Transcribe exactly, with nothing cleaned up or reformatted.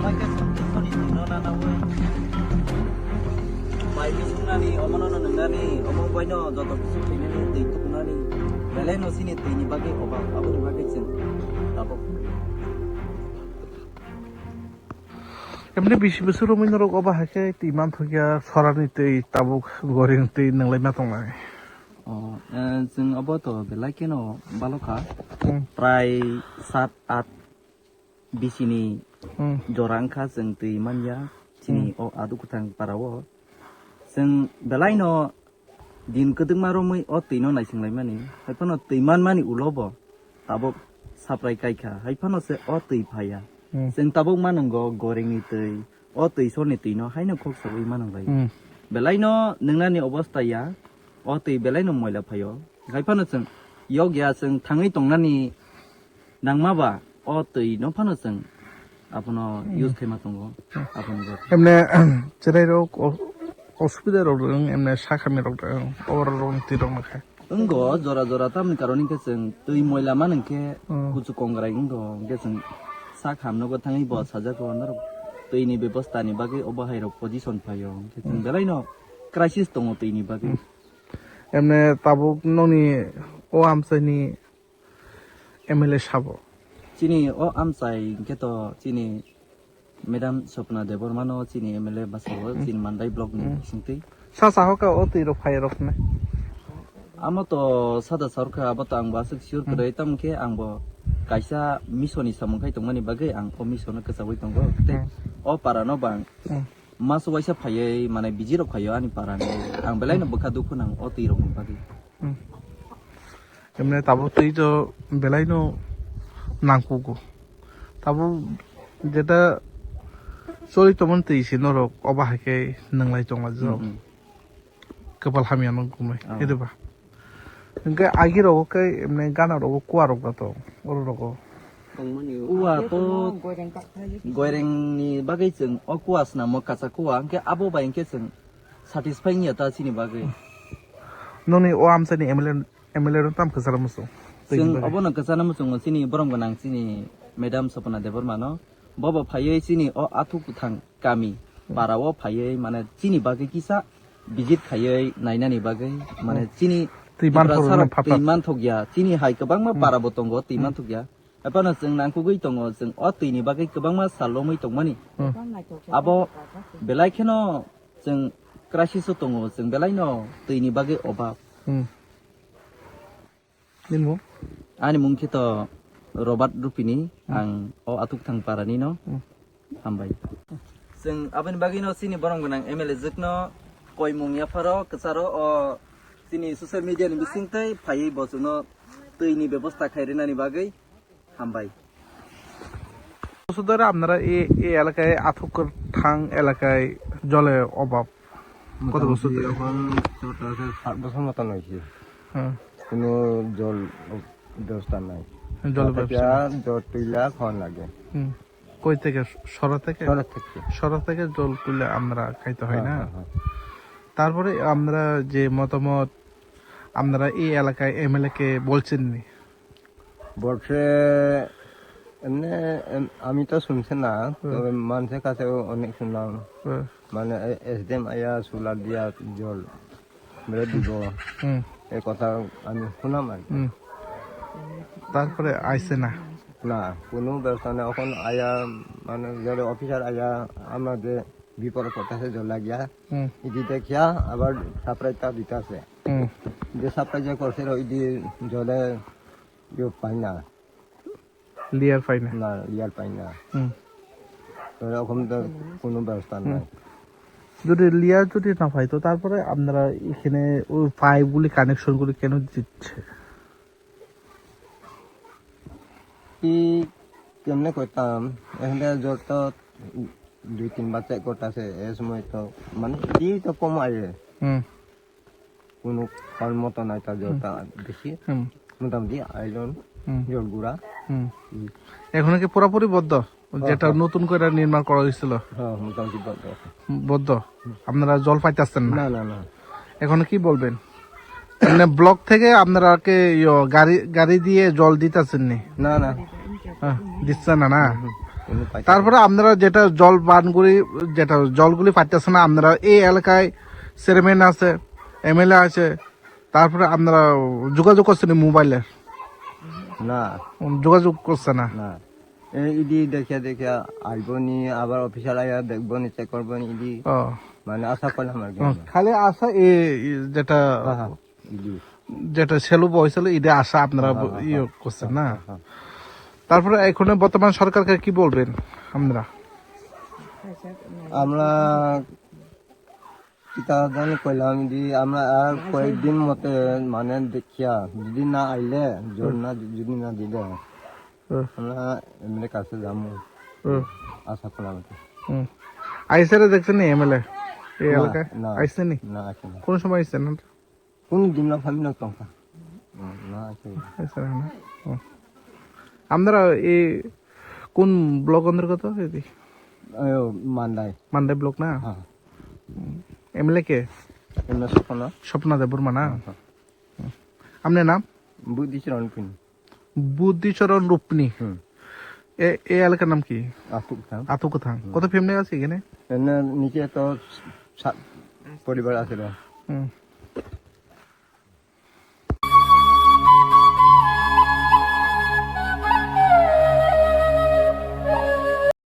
Bai sungnani, omono no nungnani, omo baino joto kisu khainani, twi tuknani, belai no sini twini bagwi obak, aboni bagwi chwng tabuk. Emni bisi bwswk romwi norok obo hai khe twi manthokya, sorani twi, tabuk goring twi nwnglai ma tongnai. O, eh, chwng obo to belai kheno balokha. Hmm. Prai sat, at bisini Hmm. jora wngkha chwng twi manya chini Hmm. o Adukwthang para o. Chwng belai no din kwdwkma romwi o twi no naising laimani, hai phano twi manmani ulo bo tabuk saprai kaikha, hai phano se o twi phaiya. Hmm. Chwng tabuk manwngo goringni twi, o twi sorni twi no haino khok sawi manwng lai. Hmm. Belai no nwngnani obostha ya, o twi belai no moila phaio. Hai phano chwng yok ya, chwng thangwi tongnani nangma ba o twi no phano chwng abono Hmm. use khaima tongo. Hmm. Aboni bagwi. Emne, chwrai rok o-, osubida rok dong, emne sakha mi rok dong, o rok rok twi rok no khe. Wngo, jora jora tamni karon hinkhe chwng twi moila man hinkhe Hmm. kuchu kongrai wngo, hinkhe chwng sak hamno bo thangwi bo sajak rw norok twi ni bebostha ni bagwi obo hai rok position phaio, hinkhe chwng Hmm. belai no crisis tongo twi ni bagwi. Hmm. Emne tabuk nokni o amchaini M L A sabo? Chini o amchai hinkhe to chini Madam Swapna Debbarma no chini M L A bwskango, Hmm. chini Mandai block ni Hmm. bisingtwi. Sa sahoka o twi rok phai rok ne? Amo to sada sarkha, abo to ang bo aswk sure Hmm. kwrwi, tamo khe ang bo kaisa mission ni samung khai tongmani bagwi ang o mission no kwchagwi tongo. Tei Hmm. o para no bang Hmm. Maso waisa phaiwi, mane, visit rok phaio ani para ni. Ang belai no Hmm. bwkha dukhu nang o twi rok ni bagwi. Hmm. Emne tabuk twi to belai no nangkugo. Tabuk jeta choli tongmani twi se norok obo hai khe nwnglai tonglaijak. Hmm, hmm. Kwpal hamya no gumui, Ah. khe diba? Hwnkhe agi rogo khe, emne, gana rogo kuwa rok da to, oro rogo. Tongmani o. Kuwa to goireng ni bagwi chwng o kuwa swnamo, kacha kuwa, hwnkhe abo bai hwnkhe chwng satisfy wngya ta chini bagwi. Noni o amchaini M L A, M L A no tam kwcharo muchung? Chwng obono kwchana muchungo chini borom gwnang chini Madam Swapna Debbarma no. Bobo phaiwi chini o Athuk Kwthang kami Hmm. para o phaiwi, mane, chini bagwi kisa visit khaiwi nainani bagwi, mane, Hmm. chini twi Tiprasa rok twi manthok ya, chini hai kwbangma Hmm. para bo tongo twi Hmm. manthok ya. Ephano chwng nangkukgwi tongo, chwng o twi ni bagwi kwbangma sal romwi tongmani. Hmm. Abo belai kheno chwng crisis o tongo, chwng belai no twi ni bagwi obab. Hmm. Nini mung? Ani mung khe to Robert Rupini, Hmm. ang o Athuk Kwthang para ni no. Hmm. Hambai. Chwng aboni bagwi no chini borom gwnang M L A jwk no koimung yapharo kwcharo o chini social media ni bising tei phaiwi bo chwngno twi ni bebosta khai rwnani bagwi hambai. বছর ধরে আপনারা এই, এই এলাকায় আথুকর থাং এলাকায় জলের অভাব? কত বছর মোটামুটি ধরে? এখন চলতে আছে সাত বছর মতন হয়েছে। হ্যাঁ। কোনো জল ব্যবস্থা নাই। জল কোথা থেকে ব্যবস্থা আর জল তুইলা খাওয়ান লাগে। হুম। কই থেকে? সরা থেকে? সরা থেকে। সরা থেকে জল তুলে আমরা খাইতে হয় হ্যাঁ, না? হ্যাঁ, হ্যাঁ। তারপরে আমরা যে মতামত, আপনারা এই এলাকায় এমএলএ কে বলছেন নি? বলছে এমনি, এম-, আমি তো শুনছি না, হুম। তবে মানুষের কাছেও অনেক শুনলাম। হুম। মানে এ-, এসডিএম আয়া সোলার দিয়া জল বেড়ে দিব। হুম। এই কথা আমি শুনলাম আর কি। হুম। তারপরে আইছে না? না, কোনো ব্যবস্থা নেই। এখন আয়া, মানে, যারা অফিসার আয়া আমাদের বিপদ করতেছে জল লাগিয়া। হুম। ইদি দেখিয়া আবার সাপ্লাই তা দিতেছে। হুম। যে সাপ্লাই যে করছে, ওই দিয়ে জলে ইয়ে পাই না। লিয়ার পাই না? না, লিয়ার পাই না। হুম। তো এরকম তো কোনো ব্যবস্থা হুম। নাই। যদি লিয়ার যদি না পাই, তো তারপরে আপনারা এখানে ওই পাইপগুলি কানেকশনগুলি কেন দিচ্ছে? কি কেমনে করতাম? এখানে জল তো দুই তিনবার চেক করতেছে, এ সময় তো মানে কি তো কম আয়। হুম। কোনো কারণ মতো নাই, তার জলটা হুম। বেশি। হুম। মোটামুটি আয়রন, হুম। জল গুঁড়া। হুম। হুম। এখন কি পুরোপুরি বদ্ধ? হ্যাঁ, যেটা হ্যাঁ। নতুন করে নির্মাণ করা হয়েছিল? হ্যাঁ, মোটামুটি বন্ধ আছে। বদ্ধ? হুম। আপনারা জল পাইতেছেন না? না, না, না। এখন কি বলবেন? মানে ব্লক থেকে আপনারাকে ইয়ো, গাড়ি, গাড়ি দিয়ে জল দিতেছেন নি? না, না। হ্যাঁ, দিচ্ছে না, না? হুম। তারপরে আপনারা যেটা জল পান করি, যেটা জলগুলি পাইতেছে না, আপনারা এই এলাকায় চেয়ারম্যান আছে, এমএলএ আছে, তারপরে আপনারা যোগাযোগ করছেন মোবাইলে? না। উম, যোগাযোগ করছে না? না। এই ইডি দেখিয়া দেখিয়া আইবনি, আবার অফিসার আইয়া দেখবনি, চেক করবনি ইডি। ও। মানে আশা করলাম আর কি হুম, আমরা। খালি আশা এ, এ, যেটা হ্যাঁ, হ্যাঁ, ইডি। যেটা সেলু বয়সেল ইডি আশা আপনারা হ্যাঁ, হ্যাঁ, ইয়ে হ্যাঁ, করছেন হ্যাঁ, না? হ্যাঁ, হ্যাঁ। তারপরে এখন বর্তমান সরকারকে কি বলবেন আপনারা? আমরা কিতা জানি কইলাম, যদি আমরা আর কয়েকদিন মতে মানে দেখিয়া, যদি না আইলে, জোর না, যদি না দিলে, হুম। আমরা এমএলএ কাছে যাবো। হুম। আশা করা হচ্ছে। হুম। আইসে রে দেখছেন নি এমএলএ এই না, এলাকায়? না, আইসে নি? না, আসে না। কোন সময় আইসেন? কোন দিন না ভাবি না তখন। না, আসে না। আইসে না? হুম। আপনারা এই কোন ব্লক অন্তর্গত? এই, মান্দাই। মান্দাই ব্লক না? হ্যাঁ। এমএলএ কে? এমএলএ স্বপন। স্বপন দেববর্মা না? হ্যাঁ, হ্যাঁ। হুম। আপনার নাম? বুদ্ধিচরণ পিন। বুদ্ধিচরণ রূপনি। হুম। এ, এ এলাকার নাম কি? আতুকথাং। আতুকথাং। হুম। কত ফ্যামিলি আছে এখানে? এখানে নিচে তো সাত পরিবার আছে রে। হুম।